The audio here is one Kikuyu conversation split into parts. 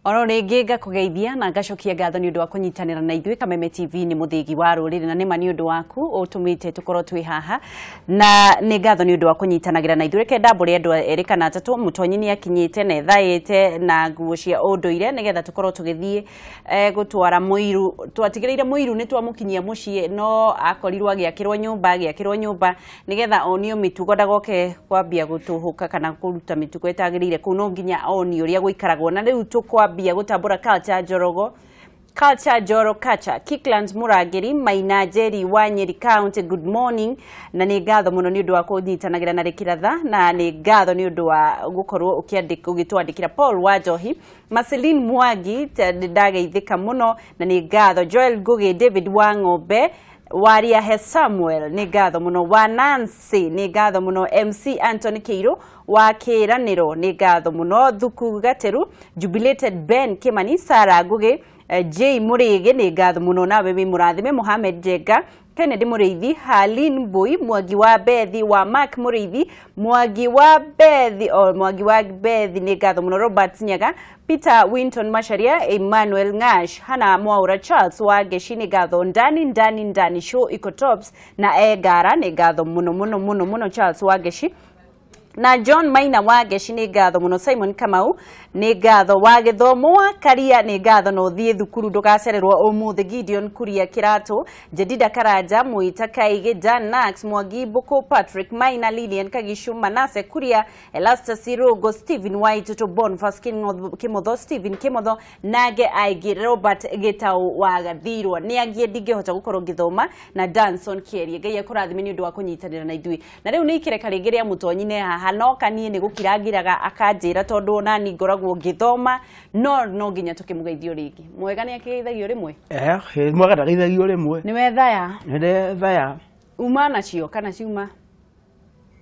Oro rĩngĩ ngakũgeithia na ngacokia ngatho nĩ ũndũ wa kũnyitanĩra na ithuĩ. Kameme TV nĩ mũthĩgi wa rũrĩrĩ na nĩma nĩ ũndũ waku ũtũmĩte tũkorwo twĩ haha, na nĩ ngatho nĩ ũndũ wa kũnyitanagĩra na ithuĩ. Reke ndambũre andũ erĩ kana atatũ. Mũtonyi nĩ akinyĩte na ethaĩte na nguo cia ũndũire nĩgetha tũkorwo tũgĩthiĩ gũtwara mũiru. Twatigĩrĩire mũiru nĩ twamũkinyia mũciĩ, no akorirwo agĩakĩrwo nyũmba, agĩakĩrwo nyũmba nĩgetha onio mĩtugo, ndagoke kwambia gũtũhũka kana kũruta mĩtugo ĩtagĩrĩire kũu. No nginya onio ũrĩa gũikaragwo, na rĩu tũkwambia gũtambũra culture njorogo, Culture Joro Kacha, Kiklands Muragiri, Maina Njeri wa Nyeri County, good morning. Na nĩ ngatho mũno nĩ ũndũ wa kũnyitanagĩra na Rĩkĩratha, na nĩ ngatho nĩ ũndũ wa gũkorwo ũgĩtwandĩkĩra. Paul wa Njohi, Marceline Mwangi, ndageithĩka mũno na nĩ ngatho. Joel Ngugi, David wa Ng'ombe, Waria he Samuel, nĩ ngatho mũno. Wa Nancy, nĩ ngatho mũno. MC Anthony Kĩirũ wa Kĩranĩro, nĩ ngatho mũno. Thuku Gateru, Jubilated Ben Kimani, Sarah Ngugi, J Mũrĩgĩ, nĩ ngatho mũno nawe wĩ mũrathime. Mohamed Jenga, Kennedy Mũrĩithi, Halin Mbui, Mwangi wa Bethi wa Mark Mũrĩithi, Mwangi wa Bethi o Mwangi wa Bethi, nĩ ngatho mũno. Robert Nyaga, Peter Winton Macharia, Emmanuel Ngash, Hana Mwaura, Charles wa Ngeshi, nĩ ngatho. Ndani ndani ndani show iko tops na Egara, nĩ ngatho mũno mũno mũno mũno, Charles wa Ngeshi na John Maina wa Ngeshi, nĩ ngatho mũno. Simon Kamau, nĩ ngatho. Wa gĩthomo wa Karia, nĩ ngatho, na ũthiĩ thukuru ndũgacererwo ũmũthĩ. Gideon Kuria Kĩratũ, Jedida Karanja, Mũita Kaigĩ, Dan Nax, Mwangi Mbũkũ, Patrick Maina, Lilian Kagishu, Manase Kuria, Elastus Irogo, Stephen Waitutu, Boniface Kimotho, Stephen Kimotho nage aingĩ, Robert Gĩtaũ wa Gathirwa, nĩ angĩ ndingĩhota gũkorwo ngĩthoma, na Danson Kierie. Ngai akũrathime nĩ ũndũ wa kũnyitanĩra na ithuĩ. Na rĩu nĩ ikereka rĩngĩ rĩa mũtonyi ne haha, no kaniĩ nĩ gũkirangiraga akanjĩra tondũ nani ngoragwo ngĩthoma, no nginya tũkĩmũgeithio rĩngĩ. Mwega nĩ akĩgeithagio rĩmwe. Mwega ndageithagio rĩmwe. Nĩ wethaya? Nĩ thaya. Uma nacio kana ciuma?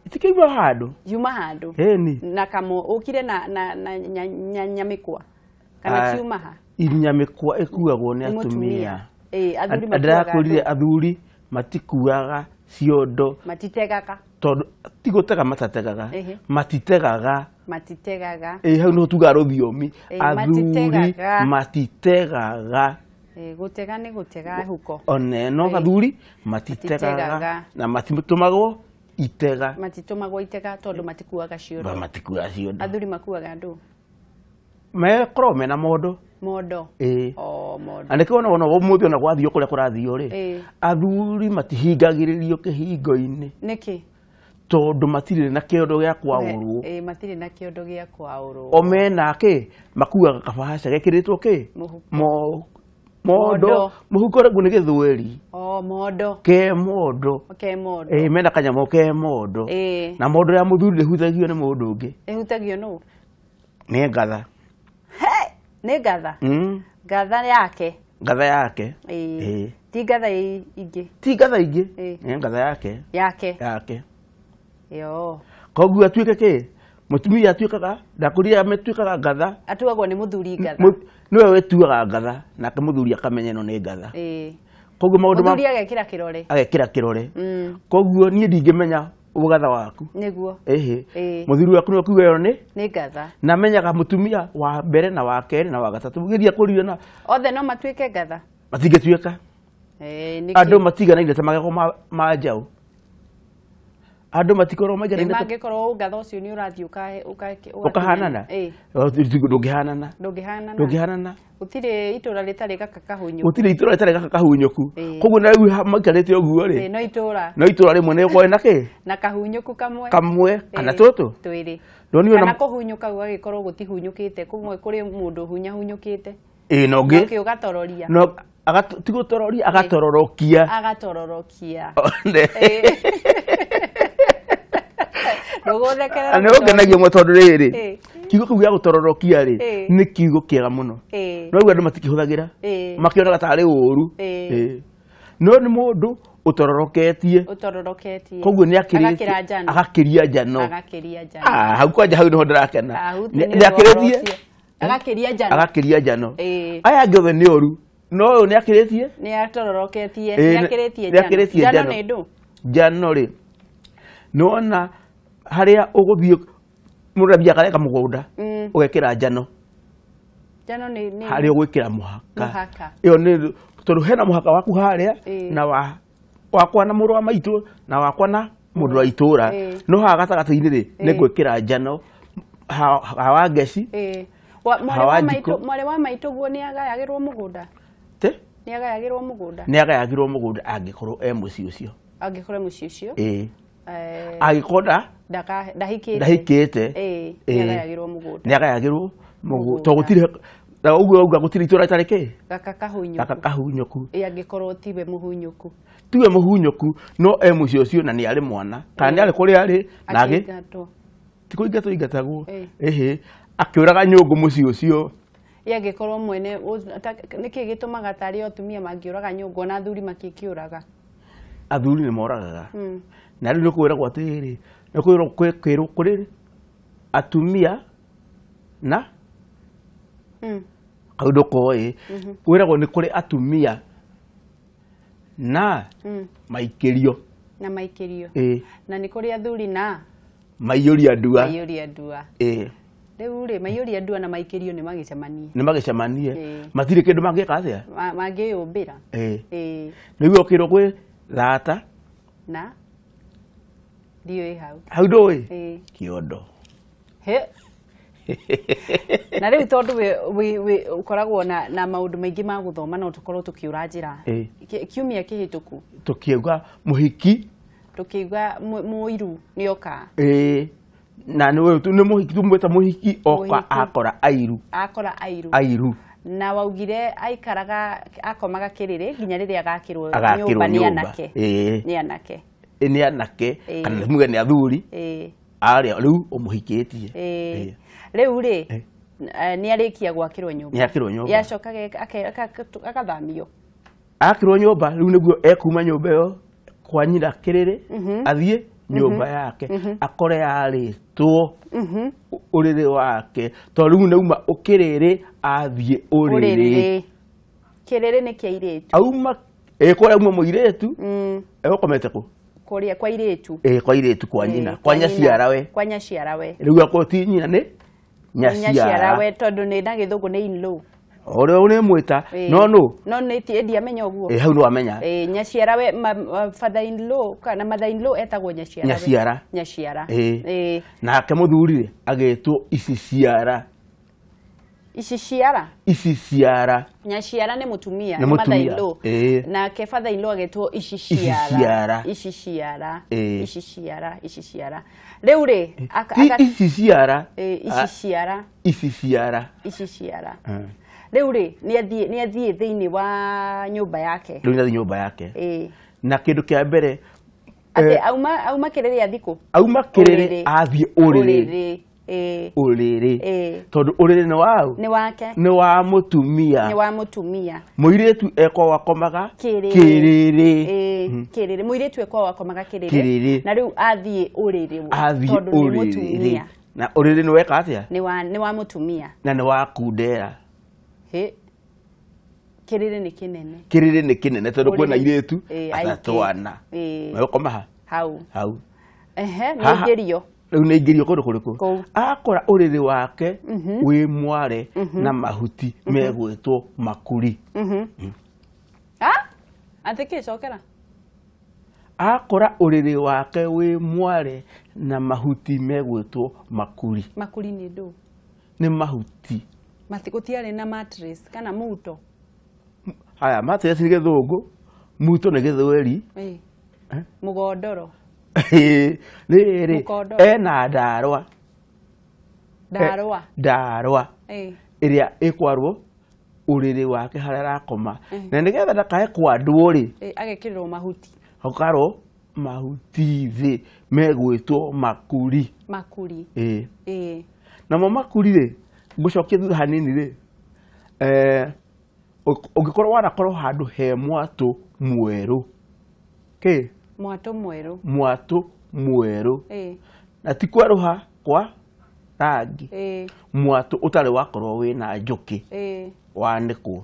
Itikĩigua handũ. Yuma handũ. Ĩni. Na kamo ũkire na nyamĩkwa kana ciuma ha? Nyamĩkwa ĩkuagwo nĩ Nĩ atumia. Mũtumia. Ĩĩ, athuri makuaga Ndĩrakwĩrire andũ. Athuri matikuaga ciondo. Matitegaga. Tondũ ti gũtega matategaga. Matitegaga. Matitegaga. Ĩ, hau nĩho tugaga rũthiomi. Athuri matitegaga. Matitegaga. Ĩĩ, gũtega nĩ gũtega huko. One no athuri matitegaga. Matitegaga. Na matitũmagwo itega. Matitũmagwo itega tondũ matikuaga ciondo. Ba matikuaga ciondo. Athuri makuaga andũ. Mekoragwo mena mondo. Mondo. Ĩĩ. O mondo. Na nĩkĩo wona ũmũthĩ ona gwathiĩ kũrĩa kũrathio rĩ, athuri matihingagĩrĩrio kĩhingo-inĩ. Nĩkĩ? Tondũ matirĩ na kĩondo gĩa kwaũrwo. Ĩĩ, matirĩ na kĩondo gĩa kwaũrwo. O mena kĩ makuaga kabahaca gekĩrĩtwo kĩ? Mũhuko. Mondo. Mondo. Mũhuko rĩu nĩ gĩthweri. O mondo. Ke mondo. Ke mondo. Ĩĩ, mena kanyamũ ke mondo. Na mondo ya mũthuri ndĩhutagio nĩ mũndũ ũngĩ. Ĩhutagio nũ? Nĩ ngatha. He! Nĩ ngatha. Ngatha yake. Ngatha yake. Ĩĩ. Ĩĩ. Ti ngatha ingĩ. Ti ngatha ingĩ. Ĩĩ. Nĩ ngatha yake. Yake. Yake. Yo. Koguo atuĩke kĩ mũtumia atuĩkaga ndakũria amĩtuĩkaga ngatha. Atuagwo nĩ mũthuri ngatha. Nĩwe wĩtuaga ngatha nake mũthuri akamenya ĩno nĩ ngatha. Koguo maũndũ ma Mũthuri agekĩra kĩrore. Agekĩra kĩrore. Koguo niĩ ndingĩmenya ũgatha waku. Nĩguo. Ĩhĩ. Ĩĩ. Mũthuri waku nĩwe kuga ĩyo nĩ Nĩ ngatha. Na menyaga mũtumia wa mbere na wa kerĩ na wa gatatũ geria kũria na Othe no matuĩke ngatha. Matingĩtuĩka. Ĩĩ, nĩkĩ? Andũ matiganaine ta magego ma njaũ, andũ matikorwo Ĩ, maiganaine mangĩkorwo ngatha ũcio nĩ ũrathiĩ ũkahanana. Ĩĩ. Ndũngĩhanana. Ndũngĩhanana. Ndũngĩhanana. Gũtirĩ itũra rĩtarĩ gaka kahunyũ. Gũtirĩ itũra rĩtarĩ gaka kahunyũku. Ĩĩ. Koguo na rĩu maikarĩte ũguo rĩ, Ĩĩ, no itũra no itũra rĩmwe nĩ ũkorwo na kĩ na kahunyũku kamwe. Kamwe kana Ĩĩ, tũtũ. Twĩrĩ. Ndonio Kana na kũhunyũka gũgagĩkorwo gũtihunyũkĩte, kũmwe kũrĩ mũndũ hunyahũnyũkĩte. Ĩĩ, na ũngĩ Ũngĩ ũgatororia. No ti gũtororia, agatororokia. Agatororokia. Nĩ Ndũgũthekerera. Nĩ ũngenagia mũno tondũ rĩrĩ, kiugo kĩu gĩa gũtororokia rĩ, nĩ kiugo kĩega mũno. No rĩu andũ matikĩhũthagĩra, makĩonaga tarĩ ũru. Ĩĩ. No nĩ mũndũ ũtororoketie. Ũtororoketie. Koguo nĩ akĩrĩtie. Agakĩra njano. Agakĩria njano. Agakĩria njano. Ah, hau kwanja hau nĩho ndĩrakena. Hau Nĩ akĩrĩtie. Agakĩria njano. Agakĩria njano. Ĩĩ. Aya angĩ othe nĩ ũru, no ũyũ nĩ akĩrĩtie. Nĩ atororoketie. Ĩĩ, Nĩ akĩrĩtie nĩ akĩrĩtie njano. njano. Njano nĩ ndũ. Njano rĩ, nĩwona harĩa ũgũthiĩ, mũndũ athiaga akareka mũgũnda, ũgekĩra njano. Njano nĩ harĩa ũgwĩkĩra mũhaka. Ĩyo nĩ tondũ hena mũhaka waku harĩa na wa wakwa na mũrũ wa maitũ na wakwa na mũndũ wa itũra. No haha gatagatĩ-inĩ rĩ nĩ ngwĩkĩra njano hawa ngeci. Mwarĩ wa maitũ guo nĩ agayagĩrwo mũgũnda. Nĩ agayagĩrwo mũgũnda. Nĩ agayagĩrwo mũgũnda angĩkorwo e mũciĩ ũcio. Angĩkorwo e mũciĩ ũcio. Angĩkorwo ndahikĩte. Nĩ agayagĩrwo mũgũnda. Nĩ agayagĩrwo mũgũnda. Tondũ gũtirĩ na ũguo auga gũtirĩ itũra rĩtarĩ kĩ? Gaka kahunyũku. Gaka kahunyũku. Angĩkorwo tiwe mũhunyũku. Tiwe mũhunyũku no e mũciĩ ũcio na nĩ arĩ mwana. Kana nĩ arĩ kũrĩa arĩ na agĩ ti kũingatwo ingatagwo. Ĩhĩ akĩũraga nyũngũ mũciĩ ũcio. Angĩkorwo mwene nĩkĩ gĩtũmaga tarĩ atumia mangĩũraga nyũngũ na athuri makĩkĩũraga? Athuri nĩ moragaga. Na rĩu nĩ kwĩragwo atĩrĩrĩ, nĩ kwĩrwo kũrĩ atumia na kaũndũ koĩ kwĩragwo nĩ kũrĩ atumia na maikĩrio. Na maikĩrio. Na nĩ kũrĩ athuri na maiyũria ndua. Maiyũria ndua. Rĩu rĩ maiyũria ndua na maikĩrio nĩ magĩcemanie. Nĩ magĩcemanie. Matirĩ kĩndũ mangĩka atĩa? Mangĩyũmbĩra. Nĩguo ũkĩrwo kwĩ thata na ndiũĩ hau. Hau ndũĩ? Kĩondo. Na rĩu tondũ ũkoragwo na maũndũ maingĩ ma gũthoma no tũkorwo tũkĩũra njĩra. Kiumia kĩhĩtũku tũkiuga mũhiki, tũkiuga mũiru nĩoka. Na nĩ mũhiki tumwĩta mũhiki oka akora airu. Akora airu. Airu. Na waugire aikaraga akomaga kĩrĩrĩ nginya rĩrĩa agakĩrwo nyũmba nĩ anake. Nĩ anake. Nĩ anake kana muge nĩ athuri. Arĩa rĩu ũmũhikĩtie. Rĩu rĩ nĩ arĩkia gwakĩrwo nyũmba. Nĩ akĩrwo nyũmba. Yacoka agathamio. Akĩrwo nyũmba rĩu nĩguo ekuma nyũmba ĩyo kwa nyina kĩrĩrĩ athiĩ nyũmba yake akore yarĩtwo ũrĩrĩ wake tondũ rĩu nĩauma ũkĩrĩrĩ athiĩ ũrĩrĩ. Kĩrĩrĩ nĩ kĩa airĩtu. Auma kũrĩa auma mũirĩtu egũkomete kũ? Kũrĩa kwa airĩtu. Kwa airĩtu kwa nyina kwa nyaciarawe. Kwa nyaciarawe. Rĩu akorwo ti nyina nĩ nyaciarawe tondũ nĩ na gĩthũngũ nĩ in law. Ũrĩa ũrĩmwĩta no nũ? No nĩ ndiamenya ũguo. Hau nĩ wamenya. Nyaciarawe father in law kana mother in law etagwo nyaciarawe. Nyaciara. Nyaciara. Nake mũthuri rĩ agĩtwo iciciara. Iciciara? Iciciara. Nyaciara nĩ mũtumia, mother in law. Nake father in law agetwo iciciara. Iciciara. Iciciara, iciciara. Rĩu rĩ ti iciciara. Iciciara. Iciciara. Iciciara. Rĩu rĩ nĩ athiĩ thĩinĩ wa nyũmba yake. Rĩu nĩ athiĩ nyũmba yake. Na kĩndũ kĩa mbere atĩ auma kĩrĩrĩ athiĩ kũ? Auma kĩrĩrĩ athiĩ ũrĩrĩ. Ũrĩrĩ. Tondũ ũrĩrĩ nĩ waũ? Nĩ wake. Nĩ wa mũtumia. Nĩ wa mũtumia. Mũirĩtu ekwa wakomaga kĩrĩrĩ. Kĩrĩrĩ. Mũirĩtu ekwa wakomaga kĩrĩrĩ. Na rĩu athiĩ ũrĩrĩ tondũ nĩ mũtumia. Na ũrĩrĩ nĩ weka atĩa? Nĩ wa mũtumia. Na nĩ wa kundera. Kĩrĩrĩ nĩ kĩnene. Kĩrĩrĩ nĩ kĩnene tondũ kwĩna airĩtu atatũ ana. Megũkoma ha? Hau. Hau. Nĩ aingĩrio. Rĩu nĩ aingĩrio kũndũ kũrĩkũ? Akora ũrĩrĩ wake wĩ mware na mahuti megwĩtwo makuri. Atĩ kĩ cokera? Akora ũrĩrĩ wake wĩ mware na mahuti megwĩtwo makuri. Makuri nĩ ndũ? Nĩ mahuti. Gũtiarĩ na mattress kana muto? Haya, mattress nĩ gĩthũngũ, muto nĩ gĩthweri. Mũgondoro. Rĩrĩ ena ndarwa. Ndarwa. Ndarwa. Ĩrĩa ĩkwarwo ũrĩrĩ wake harĩa arakoma. Na nĩgetha ndakae kwandwo rĩ, agekĩrĩrwo mahuti. Hakarwo mahuti thĩ megwĩtwo makuri. Makuri. Namo makuri rĩ, ngũcokia thutha hanini rĩ, ũngĩkorwo wanakorwo handũ he mwatũ mwerũ. Kĩ? Mwatũ mwerũ. Mwatũ mwerũ. Na ti kwerũha kwa rangi. Mwatũ ũtarĩ wakorwo wĩna njũkĩ. Wanĩkwo.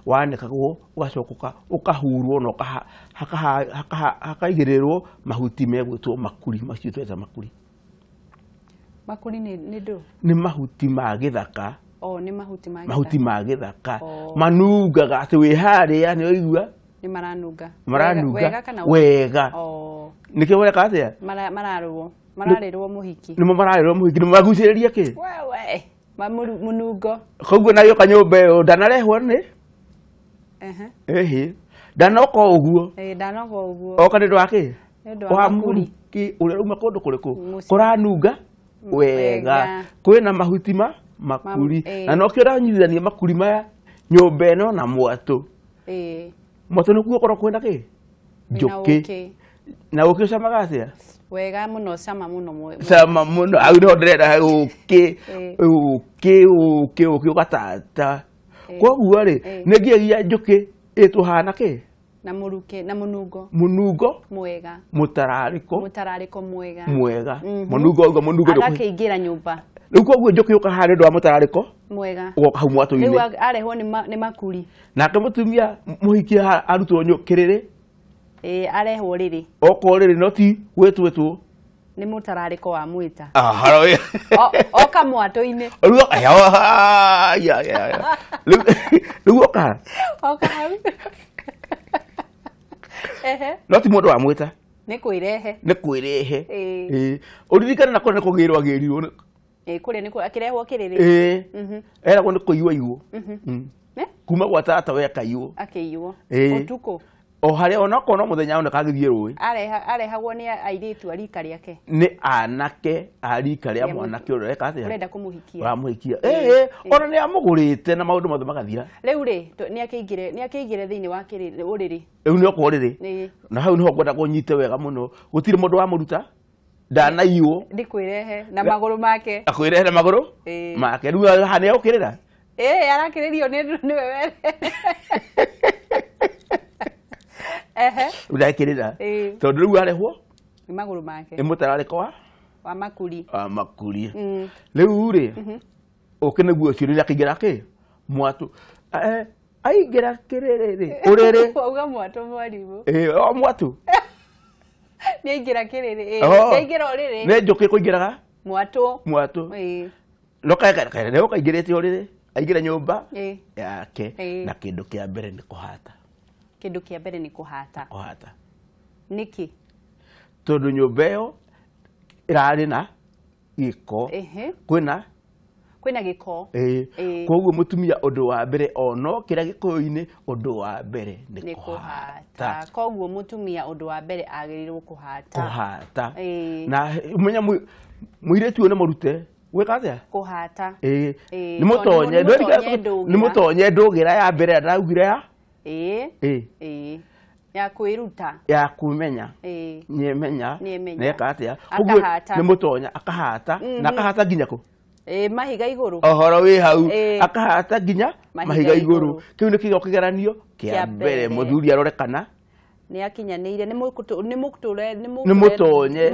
Wanĩkagwo ũgacoka ũkahurwo na hakaigĩrĩrwo mahuti megwĩtwo makuri, macio tweta makuri. Makuri nĩ ndũ? Nĩ mahuti ma gĩthaka. O nĩ mahuti ma gĩthaka. Mahuti ma gĩthaka. Manungaga atĩ wĩ harĩa nĩ ũigua nĩ maranunga. Maranunga. Wega kana wega. Nĩkĩo weka atĩa? Mararũo. Mararĩrwo mũhiki. Nĩmo mararĩrwo mũhiki, nĩmo magucĩrĩria kĩ? Wewe. Mũnungo. Koguo na yoka nyũmba ĩyo ndanarehwo nĩ? Ehe. Ndanoka ũguo. Ndanoka ũguo. Oka nĩ ũndũ wa kĩ? Nĩ ũndũ wa makuri. Ũrĩa uma kũndũ kũrĩkũ? Kũranunga wega. Kwĩna mahuti ma makuri. Na nokĩo ndanyitithania makuri maya nyũmba ĩno na mwatũ. Mwatũ nĩkuo gũkorwo kwĩna kĩ? Njũkĩ. Na ũkĩ ũcamaga atĩa? Wega mũno, cama mũno. Cama mũno. Hau nĩho ndĩrenda ũkĩ. Ũkĩ ũkĩ ũkĩ ũgatata. Koguo rĩ, nĩ nginyagia njũkĩ ĩtũhana kĩ? Na mũrukĩ, na mũnungo. Mũnungo mwega. Mũtararĩko. Mũtararĩko mwega. Mwega. Mũnungo ũguo mũnungo. Agakĩingĩra nyũmba. Rĩu koguo njũkĩ yũka haha nĩ ũndũ wa mũtararĩko mwega. Ũgoka hau mwatũ-inĩ. Rĩu arehwo nĩ makuri. Nake mũtumia mũhiki arutwo kĩrĩrĩ. Arehwo rĩrĩ. Okorwo rĩrĩ no ti gwĩtwĩtwo. Nĩ mũtararĩko wa mwĩta. Oka mwatũ-inĩ. Rĩu oka. Oka hau. No ti mũndũ wa mwĩta. Nĩ kwĩrehe. Nĩ kwĩrehe. Ũririkane na kũrĩa nĩ kũgĩrwo agĩrirwo. Kũrĩa nĩ akĩrehwo kĩrĩrĩ. Eragwo nĩ kũiywo aiywo. Kuma gwa tata we akaiywo. Akĩiywo. Ũtukũ. O harĩa onokorwo no mũthenya oneka agĩthiĩ rũĩ. Arehagwo nĩ airĩtu a rika rĩake. Nĩ anake a rika rĩa mwanake ũrĩa ũreka atĩa? Ũrenda kũmũhikia. Ũramũhikia. Ona nĩ amũgũrĩte na maũndũ mothe magathira. Rĩu rĩ, nĩ akĩingĩre thĩinĩ wa ũrĩrĩ. Rĩu nĩ okorwo rĩrĩ. Na hau nĩho ngwenda kũnyite wega mũno. Gũtirĩ mũndũ wamũruta. Ndanaiywo. Nĩ kwĩrehe na magũrũ make. Akwĩrehe na magũrũ make. Rĩu haha nĩ egũkĩrĩra? Arakĩrĩrio nĩwe were. Ndakĩrĩra. Tondũ rĩu arehwo nĩ magũrũ make. Nĩ mũtararĩko wa makuri. Wa makuri. Rĩu rĩ, ũkĩ nĩguo ũcio rĩrĩa akĩingĩra kĩ? Mwatũ. Aingĩra kĩrĩrĩ rĩ, ũrĩrĩ. Wauga mwatũ mwarimũ. O mwatũ. Nĩ aingĩra kĩrĩrĩ. Nĩ aingĩra ũrĩrĩ. Nĩ njũkĩ kũingĩraga? Mwatũ. Mwatũ. No nĩ kaingĩrĩte ũrĩrĩ. Aingĩra nyũmba yake na kĩndũ kĩa mbere nĩ kũhata. Kĩndũ kĩa mbere nĩ kũhata. Kũhata. Nĩkĩ? Tondũ nyũmba ĩyo ĩrarĩ na gĩko. Kwĩna gĩko. Koguo mũtumia ũndũ wa mbere onokĩra gĩkũyũ-inĩ ũndũ wa mbere nĩ kũhata. Koguo mũtumia ũndũ wa mbere agĩrĩirwo kũhata. Kũhata. Na ũmenya mũirĩtu ũyũ nĩ mũrute gwĩka atĩa? Kũhata. Nĩ mũtonye nĩ mũtonye ndũgĩra ya mbere ndaugire ya Ya kwĩruta. Ya kwĩmenya. Nĩemenya. Neka atĩa? Koguo nĩ mũtonya akahata na akahata nginya kũ? Mahiga igũrũ. Ũhoro wĩ hau. Akahata nginya mahiga igũrũ. Kĩu nĩ kĩgeo kĩgeranio kĩa mbere mũthuri arore kana nĩ akinyanĩire nĩ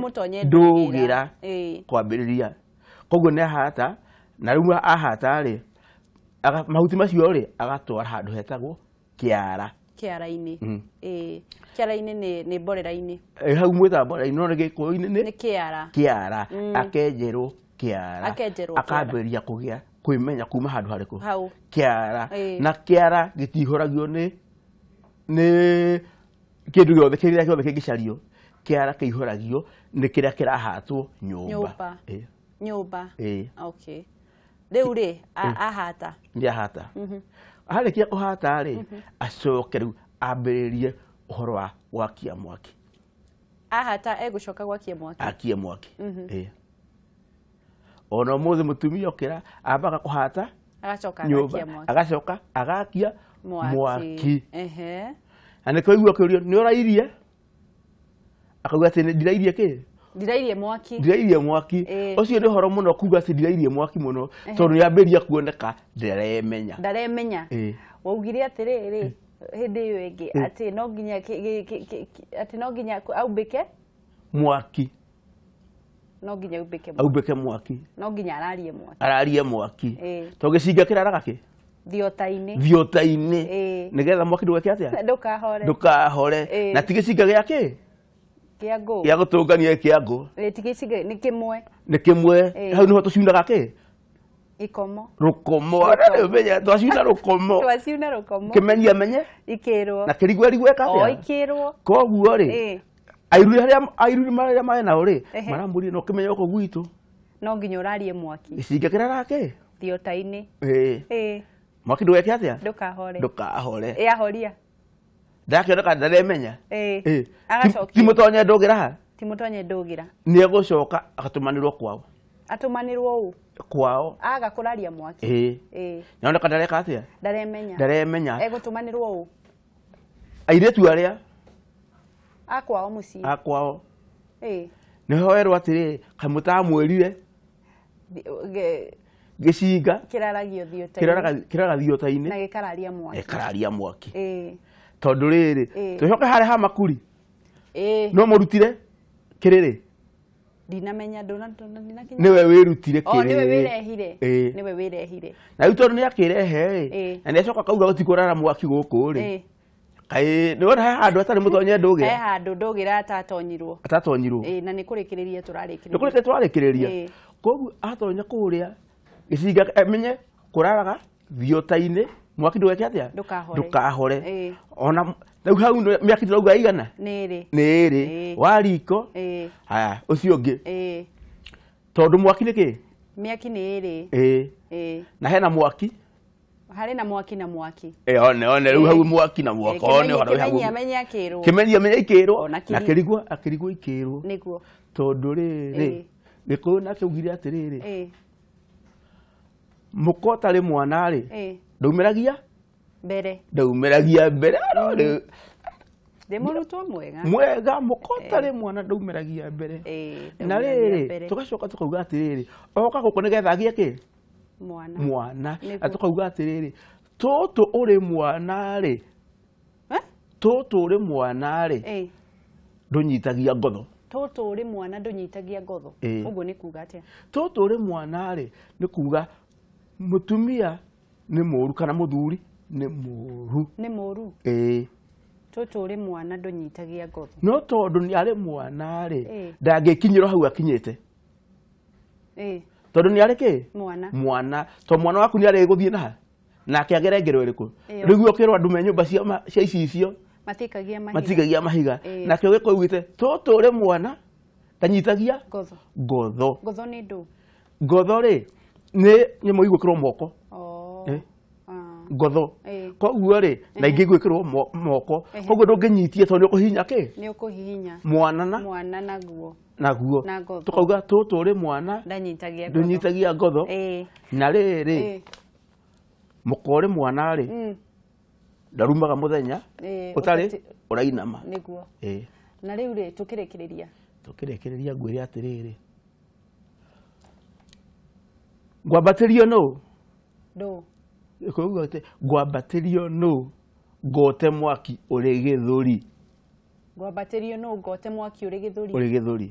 mũtonye ndũgĩra kwambĩrĩria. Koguo nĩ ahata na rĩu ahata rĩ mahuti macio rĩ agatwara handũ hetagwo kĩara. Kĩara-inĩ. Kĩara-inĩ nĩ mborera-inĩ. Hau mwĩtaga mborera-inĩ no nĩ gĩkũyũ-inĩ nĩ kĩara. Kĩara. Akenjerwo kĩara. Akambĩrĩria kũgĩa kwĩmenya kuma handũ harĩkũ? Hau. Kĩara. Na kĩara gĩtihũragio nĩ kĩndũ gĩothe kĩrĩa gĩothe kĩngĩcario. Kĩara kĩihũragio nĩ kĩrĩa kĩrahatwo nyũmba. Nyũmba. Okay. Rĩu rĩ ahata. Nĩ ahata. Arĩkia kũhata rĩ acoke rĩu ambĩrĩrie ũhoro wa gwakia mwaki. Ahata egũcoka gwakia mwaki. Akie mwaki. Ona ũmũthĩ mũtumia okĩra ambaga kũhata agacoka agakia mwaki. Agacoka agakia mwaki. Na nĩkĩo aigua akĩũrio nĩ ũrairie? Akauga atĩ ndirairie kĩ? Ndirairie mwaki. Ndirairie mwaki. Ũcio nĩ ũhoro mũno kuga atĩ ndirairie mwaki mũno tondũ nĩambĩrĩria kuoneka ndaremenya. Ndaremenya. Waugire atĩrĩrĩ hĩndĩ ĩyo ĩngĩ atĩ no nginya atĩ no nginya aumbĩke mwaki. No nginya aumbĩke mwaki. Aumbĩke mwaki. No nginya ararie mwaki. Ararie mwaki. Tondũ gĩcinga kĩraraga kĩ? Thiota-inĩ. Thiota-inĩ. Nĩgetha mwaki ndũgeke atĩa? Ndũkahore. Ndũkahore. Na ti gĩcinga gĩa kĩ? Kĩa ngũ. Gĩa gũtũngania kĩa ngũ. Ti gĩcinga nĩ kĩmwe. Nĩ kĩmwe. Hau nĩho tũciunaga kĩ? Ikomo. Rukomo. Menya twaciuna rukomo. Twaciuna rukomo. Kimenyi amenye ikirwo. Na kirigwa rigwe ka O ikirwo. Koguo ri. Airuri haria airuri maria maĩ nao rĩ maramũrire no kĩmenyo gũkũ gwitũ no nginya ũrarie mwaki gĩcinga kĩrarake thiota-inĩ. Ĩĩ mwaki ndũgeke atĩa ndũkahore ndũkahore. Ĩ ahoria ndakĩoneka ndaremenya. Ĩĩ agacokia ti mũtonye ndũgĩra ha ti mũtonye ndũgĩra nĩ egũcoka agatũmanĩrwo kwao. Atũmanĩrwo ũ kwao aga kũraria mwaki. Ĩĩ ĩĩ nĩoneka ndareka atĩa ndaremenya ndaremenya egũtũmanĩrwo ũ airĩtu arĩa akwao muciĩ akwao. Ĩĩ nĩho werwo atĩrĩ kamũtamwĩrire gĩcinga kĩraragio thiota-inĩ kĩraraga thiota-inĩ na gĩkararia mwaki gĩkararia mwaki. Ĩĩ tondũ rĩrĩ tũcoke harĩa ha makuri. Ĩĩ no mũrutire kĩrĩrĩ ndinamenya ndinakinya nĩwe wĩrutire kĩrĩrĩ. Nĩwe wĩrehire. Ĩĩ nĩwe wĩrehire na rĩu tondũ nĩakĩrehe rĩ na nĩacoka kauga gũtikũrara mwaki gũkũ rĩ kaĩ nĩwona he handũ hatarĩ mũtonye ndũgĩra he handũ ndũgĩra atatonyirwo atatonyirwo. Ĩĩ na nĩ kũrĩkĩrĩria tũrarĩkĩrĩria nĩ kũrĩkĩrĩria twarĩkĩrĩria. Koguo atonya kũrĩa gĩcinga amenye kũraraga thiota-inĩ mwaki ndũgeke atĩa ndũkahore. Ona rĩu hau mĩaki tũrauga igana nĩ ĩrĩ nĩ ĩrĩ wa riko. Haya ũcio ũngĩ tondũ mwaki nĩ kĩ mĩaki nĩ ĩrĩ. Ĩĩ na hena mwaki harĩ na mwaki na mwaki. Ĩĩ one one rĩu hau mwaki na mwaki one hau kĩmenyi amenye akĩrwo kĩmenyi amenye ikĩrwo na kĩrigwo akĩrigwo ikĩrwo nĩguo tondũ rĩrĩ Gĩkũyũ nake augire atĩrĩrĩ mũka ũtarĩ mwana rĩ ndaumĩragia mbere ndaumĩragia mbere. Ndĩ mũrutwo mwega mwega mũka ũtarĩ mwana ndaumĩragia mbere. Na rĩrĩ tũgacoka tũkauga atĩrĩrĩ oka gũkũ nĩgetha agĩe kĩ mwana mwana. Na tũkauga atĩrĩrĩ tũtũ ũrĩ mwana rĩ tũtũ ũrĩ mwana rĩ ndũnyitagia ngotho. Tũtũ ũrĩ mwana ndũnyitagia ngotho. Ũguo nĩ kuga atĩa? Tũtũ ũrĩ mwana rĩ nĩ kuga mũtumia nĩ mũũru kana mũthuri nĩ mũũru. Nĩ mũũru. Ĩĩ tũtũ ũrĩ mwana ndũnyitagia ngotho no tondũ nĩ arĩ mwana rĩ ndangĩkinyĩrwo hau akinyĩte. Ĩĩ tondũ nĩ arĩ kĩ mwana mwana to mwana waku nĩ arĩ gũthiĩ naha nake agere ngero ĩrĩkũ rĩu ũkĩrwo andũ me nyũmba cia icicio matikagia mahiga matikagia mahiga nake Gĩkũyũ augĩte tũtũ ũrĩ mwana ndanyitagia ngotho ngotho. Ngotho nĩ ndũ ngotho rĩ nĩ nyamũ igwĩkĩrwo moko. Ngotho koguo rĩ na ingĩ igwĩkĩrwo moko koguo ndũngĩnyitie tondũ nĩ ũkũhihinya kĩ nĩ ũkũhihinya mwana na mwana naguo naguo tukauga tũtũ ũrĩ mwana ndũnyitagia ngotho. Na rĩrĩ mũka ũrĩ mwana rĩ ndarumaga mũthenya ũtarĩ ũrainama nĩguo. Na rĩu rĩ tũkĩrĩkĩrĩria tũkĩrĩkĩrĩria ngwĩre atĩrĩrĩ ngwambatĩrio nũ ndũ Gĩkũyũ atĩ ngwambatĩrio nũ ngote mwaki ũrĩ gĩthũri. Ngwambatĩrio nũ ngote mwaki ũrĩ gĩthũri ũrĩ gĩthũri.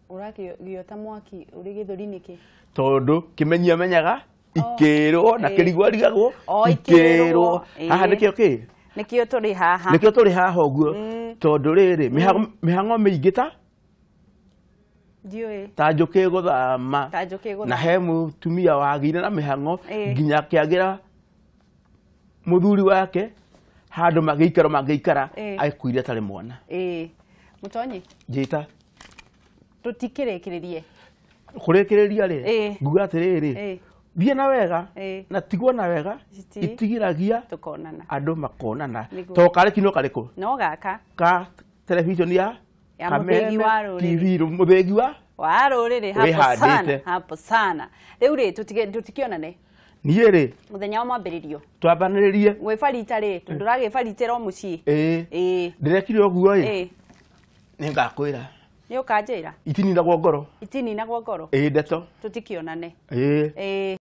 Ũrakĩgiota mwaki ũrĩ gĩthũri nĩkĩ? Tondũ kĩmenyi amenyaga ikĩrwo na kĩrigwo arigagwo ikĩrwo. Haha nĩkĩo kĩ nĩkĩo tũrĩ haha nĩkĩo tũrĩ haha ũguo tondũ rĩrĩ mĩhang'o mĩingĩ ta ndiũĩ ta njũkĩ gũthama ta njũkĩ gũthama na he mũtumia wagĩire na mĩhang'o nginya akĩagĩra mũthuri wake handũ magĩikara mangĩikara agĩkuire atarĩ mwana. Ĩĩ mũtonyi njĩta tũtikĩrĩkĩrĩrie kũrĩkĩrĩria rĩ nguga atĩrĩrĩ thiĩ na wega na tigwo na wega itigiragia tũkonana andũ makonana to karĩ kino karĩkũ no gaka ka television ya mũthĩgi wa rũrĩrĩ TV mũthĩgi wa rũrĩrĩ hapo sana hapo sana. Rĩu rĩ tũtikĩonane niĩ rĩ mũthenya wa mwambĩrĩrio twambanĩrĩrie gwĩbarita rĩ tondũ ndũragĩbaritĩra o mũciĩ. Ĩĩ ndĩrekire ũguo ĩ nĩngakwĩra nĩ ũkanjĩra itininagwo ngoro itininagwo ngoro ĩĩ ndeto tũtikĩonane ĩĩ ĩĩ.